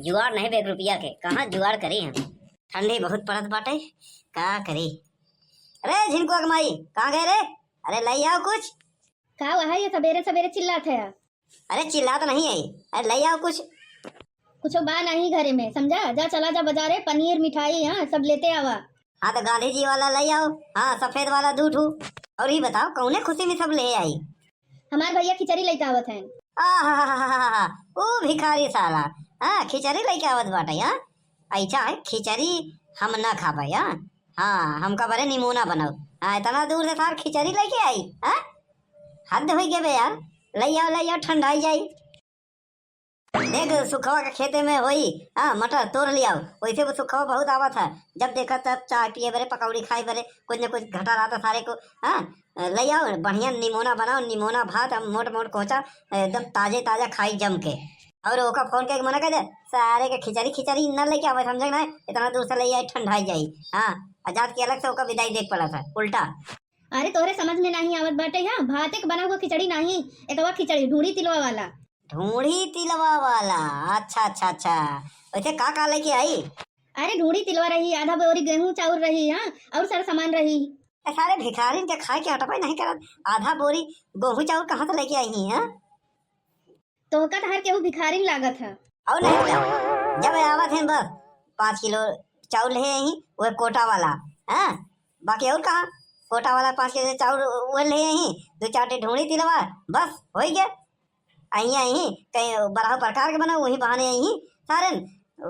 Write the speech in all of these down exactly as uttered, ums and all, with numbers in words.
जुगाड़ नहीं बे एक रुपया के, कहाँ जुगाड़ करी हम? ठंडी बहुत पड़त बाटे, का करी? अरे झिनकुआ के माई, कहाँ गए रे? अरे लई आओ कुछ। का हुआ है, ये सबेरे सबेरे चिल्लात है? अरे चिल्लात नहीं है, अरे लई आओ कुछ। कुछ बा नहीं घरे में, समझा? जा चला जा बाजारे, पनीर मिठाई, हाँ, सब लेते आवा। हाँ तो गांधी जी वाला लई आओ, हाँ सफेद वाला दू ठू। और ये बताओ कौने खुशी में सब ले आई? हमार भैया खिचड़ी लेके आवत हैं। आहाहाहा, वो भिखारी साला, हाँ खिचड़ी लेके आवत बाटे, हाँ। अच्छा है खिचड़ी हम ना खा पाए, हाँ। हाँ हमका बरे निमोना बनाओ, हाँ इतना दूर से सार खिचड़ी लेके आई, हाँ। हद हो गए बे यार, लई आओ लई आओ ठंडाई जाई। देख सुखवा के खेते में होई, हाँ मटर तोड़ लियाओ। वैसे वो सुखवा बहुत आवत है, जब देखा तब चाय पिए बरे पकौड़ी खाए बरे कुछ न कुछ घटा रहता सारे को। हाँ लई आओ बढ़िया निमोना बनाओ, निमोना भात, हम मोट मोट कोचा एकदम ताजे ताजा खाई जम के। और ओका फोन करके मना कर दे, सारे के खिचड़ी खिचड़ी न लेके आवे, समझे ना, इतना दूर से ले आई ठंडाई जाई। हाँ आजाद के अलग से ओका विदाई देख पड़ा था उल्टा। अरे तोहरे समझ में नहीं आवत बाटे, हाँ भाते के बना हुआ खिचड़ी नहीं, एकवा खिचड़ी ढूंढी तिलवा वाला। ढूंढी तिलवा वाला, अच्छा अच्छा अच्छा। वैसे का का लेके आई? अरे ढूंढी तिलवा रही, आधा बोरी गेहूं चाउर रही, हाँ और सारा सामान रही। ए सारे भिखारिन के खाए के अटपे नहीं करत, आधा बोरी गेहूं चाउर कहाँ से लेके आई ही, हाँ? तोहका तो हर केहू भिखारिन लागत है। और नहीं तो जब आवत हैं बस पाँच किलो चाउर ले आई, वो कोटा वाला, हाँ। बाकी और कहाँ? कोटा वाला पाँच किलो चाउर वो ले आई, दो चार टे ढूंढी तिलवा, बस हो गया। अही अही कहीं बरह प्रकार के बना, वही बहाने अही सारन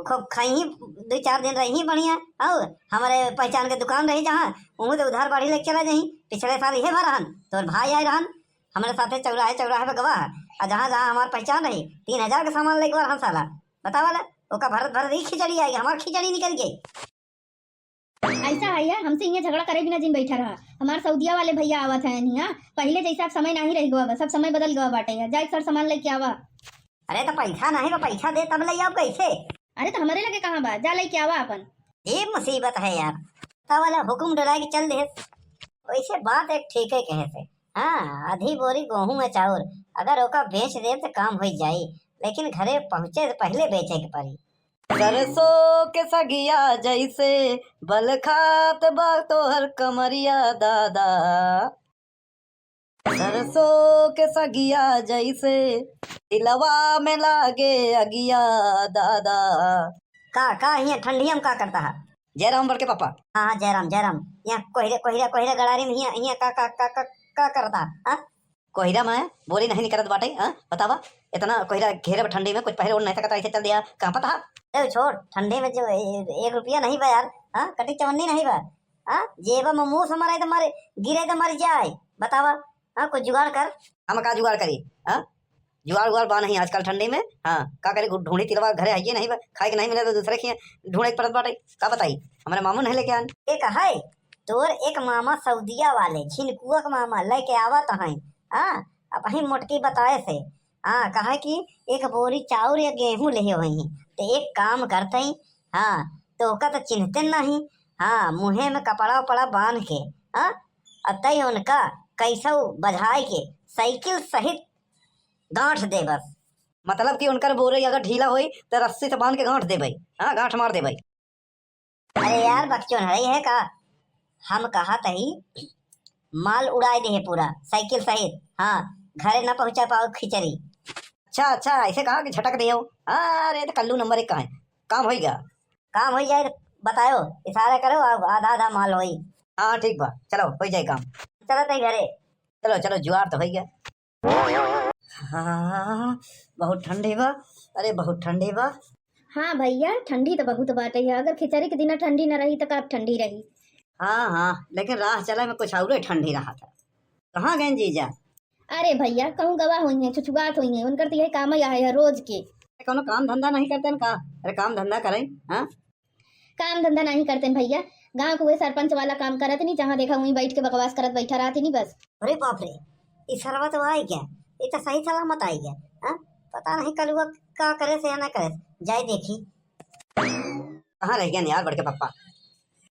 खूब खाई, दो चार दिन रही बढ़िया। और हमारे पहचान के दुकान रही जहाँ, वहाँ तो उधार बाढ़ी लेके चला जाही। पिछले साल इहे भा रहन, तोर भाई आए रहन हमारे साथे चौराहे चौराहे पे गवा, और जहाँ जहाँ हमार पहचान रही तीन हजार के सामान लेके बा रहन साला। बतावा ला, ओका भरत भरत ही खिचड़ी आई, हमार खिचड़ी निकल गई। ऐसा है यार, हमसे इहाँ झगड़ा करे बिना जिन बैठा रहा। हमार सऊदिया वाले भैया आवत हैं यहाँ, पहले जैसा अब समय नहीं रह गवा बा, सब समय बदल गवा बाटे यार। जा एक सर सामान लेके आवा। अरे तो पैसा नहीं बा, पैसा दे तब ले आओ कैसे? अरे तो हमारे लगे कहाँ बा, जा लेके आवा अपन। ये मुसीबत है यार, तब वाला हुकुम डोला के चल दे। वैसे बात एक ठीक है कहे से, हाँ आधी बोरी गेहूं में चाउर, अगर ओका बेच दे तो काम हो जाई, लेकिन घरे पहुँचे से पहले बेचे के पड़ी। सरसों के सगिया जैसे बलखात बा तोहर कमरिया दादा। सरसों के सगिया जैसे दिलवा में लागे अगिया दादा। का, का हियाँ ठंडिया में का करता है? जयराम बड़के पापा। हाँ, हाँ, जयराम, जयराम। यहाँ कोहिरे, कोहिरा, कोहिरा गड़ारी में हियाँ, हियाँ का, का, का, का, का करता, हाँ? कोहिरा में बोली नहीं निकलत बाटे, हाँ? बतावा, इतना कोहिरा घेरे बा ठंडी में, कुछ पहले ओढ़ नहीं सकता, ऐसे चल दिया, कहाँ पता? अरे छोड़, ठंडी में जो ए-, एक रुपया नहीं बा यार, हाँ? कटी चवन्नी नहीं बा, हाँ? जेबा में मूस हमारा तो मर, गिरे तो मर जाए, बतावा, हाँ? कुछ जुगाड़ कर। हम का जुगाड़ करी, हाँ? जुआर उआर बा नहीं आजकल ठंडी में। हाँ, का करे, ढूंढी तिलवा घरे आइए नहीं बा, खाए के नहीं मिले तो दूसरे के ढूंढे के पड़त बाटे। का बताई, हमारे मामू नहीं लेके आन। एक है तोर एक मामा सऊदिया वाले, झिनकुआ के मामा लेके आवत हैं। हाँ, अब ही मोटकी बताए से। हाँ, कहा कि एक बोरी चाउर या गेहूं ले हुई हैं, तो एक काम करते हैं। हाँ, तो ओका तो चिन्हते नहीं। हाँ, मुँहे में कपड़ा उपड़ा बांध के, हाँ, अतई उनका कैसौ बझाए के साइकिल सहित गांठ देबस। मतलब कि उनकर बोरे अगर ढीला होई, त रस्सी से बांध के गांठ देबै। हाँ, गांठ मार देबै। अरे यार, बकचोद हरई है का? हम कहत ही, माल उड़ाए दे है पूरा, साइकिल सहित। हाँ, घरे ना पहुंचा पाओ खिचड़ी। अच्छा, अच्छा, ऐसे कहा कि झटक दे हो। हाँ, अरे, तो कल्लू नंबर एक का है, काम होई गया। काम होई जाए तो बतायो, इशारा करो, आ-, आधा आधा माल होई। हाँ, ठीक बा, चलो, होई जाए काम। चलो तई घरे। चलो, चलो, जुआर तो होई गया। हाँ, बहुत ठंडी बा। अरे, बहुत ठंडी बा। हाँ भैया, ठंडी तो बहुत बाटे है। अगर खिचड़ी के दिना ठंडी न रही तो कब ठंडी रही? हाँ, हाँ, लेकिन राह चले में कुछ औरे ठंडी रहा था। कहाँ गए जीजा? अरे भैया, कहूँ गवा हुई हैं, छुछुआत हुई हैं, उनकर तो यही काम ही आहे है रोज के। कौनो काम धंधा नहीं करते न का? अरे काम धंधा करें, हाँ? काम धंधा नहीं करते न भैया, गाँव के वही सरपंच वाला काम करत नहीं, जहाँ देखा वहीं बैठ के बकवास करत बैठा रहती नहीं बस। अरे बाप रे, ई सरवा तो आई गया, ई तो सही सलामत आई गया, हाँ? पता नहीं कलुआ का करे से या ना करे, जाए देखी। कहाँ रह गया यार बड़के पप्पा?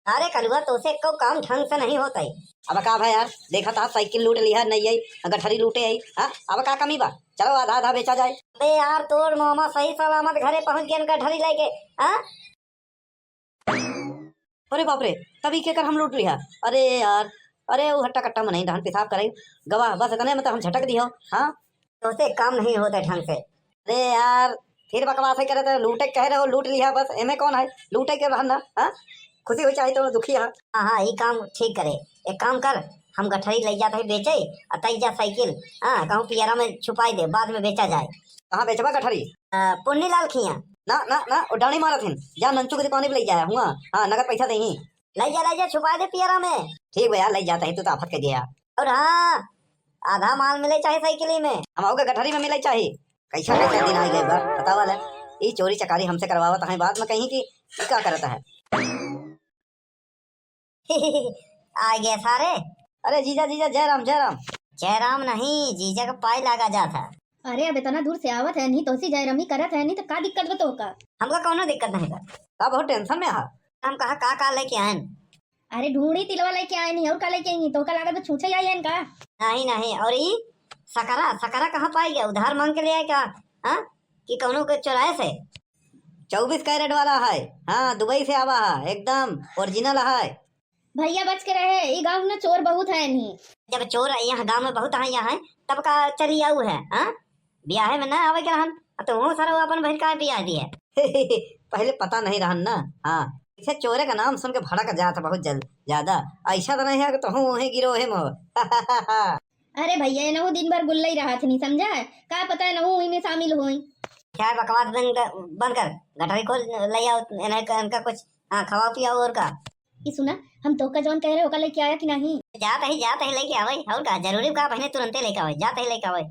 अरे कलुआ, तोसे एको काम ढंग से नहीं होता है। अब का भाई यार, देखा था साइकिल लूट लिया, नहीं आई, गठरी लूटे आई, हाँ? अब का कमी बा? चलो आधा आधा बेचा जाए। अबे यार, तोर मामा सही सलामत घरे पहुँच गए गठरी लेके। हाँ? अरे बाप रे, तभी के कर हम लूट लिया। अरे यार, अरे वो हट्टा कट्टा में नहीं रहन, पेशाब करे गवा, बस इतने में तो हम झटक दियो। हाँ, तोसे काम नहीं होता ढंग से। अरे यार, फिर बकवास है करे तो लूटे कह रहे हो, लूट लिया बस, एमे कौन है? लूटे के रहन ना, हाँ? खुशी हो चाहे तो दुखी है। हाँ हाँ, ये काम ठीक करे। एक काम कर, हम गठरी ले जाते हैं बेचे, और तई जा साइकिल, हाँ, कहूँ पियरा में छुपाई दे, बाद में बेचा जाए। कहाँ बेचबा गठरी? अ, पुन्नी लाल खिया। ना ना ना, वो डाणी मारत हिन, जा नंचू के दुकान पे ले जाए हुआ। हाँ, नगद पैसा देही। ले जा ले जा, छुपा दे पियरा में। ठीक बा यार, ले जाता है, तू तो आफत कर दिया। और हाँ, आधा माल मिले चाहे साइकिल में। हम आओगे गठरी में मिले चाहे। कैसा कैसा दिन आ गए बा, बतावा ले। ई चोरी चकारी हमसे करवावत हैं, बाद में कहीं कि ई का करत है। आ गए सारे। अरे जीजा, जीजा, जय राम, जय राम। जय राम नहीं, जीजा का पाई लागा जात है। अरे अब इतना दूर से आवत है नहीं, तोसी जय रामी करत है नहीं तो का दिक्कत बा तोहका? हमका कौनो दिक्कत नहीं बा। का बहुत टेंशन में हा? हम कहा का का लेके आएन? अरे ढूंढी तिलवा लेके आए नहीं, और का लेके आई? तोहका लागत बा छूछे आई है का? नहीं नहीं, और ई सकरा, सकरा कहाँ पाई गया? उधार मांग के ले आए का? हाँ, कि कौनो के चुराए से? चउबीस कैरेट वाला है। हाँ, दुबई से आवा है, एकदम ओरिजिनल है। भैया बच के रहे, ई गाँव में चोर बहुत है नहीं। जब चोर यहाँ गाँव में बहुत है, यहाँ है, तब का चली आऊ है? हाँ, ब्याहे में ना आवे के रहन, तो वो सारा अपन बहन का ब्याह दिए। पहले पता नहीं रहन ना। हाँ, इसे चोरे का नाम सुन के भड़क जात बहुत जल ज्यादा। ऐसा तो नहीं है कि तोहू वहीं गिरोहे में हो। अरे भैया, एनहू दिन भर गुल्लई रहत हनी, समझा? का पता एनहू उही में शामिल होई। क्या बकवास बंद कर, बंद कर। गठरी खोल, ले आओ इन्हें, इनका कुछ, हाँ, खवाओ पियाओ और का। ई सुना, हम तोहका जौन कह रहे, ओका लेके आया कि नहीं? जात ही, जात ही लेके आवे, और का? जरूरी का बहने तुरंते लेके आवे, जात ही लेके आवे।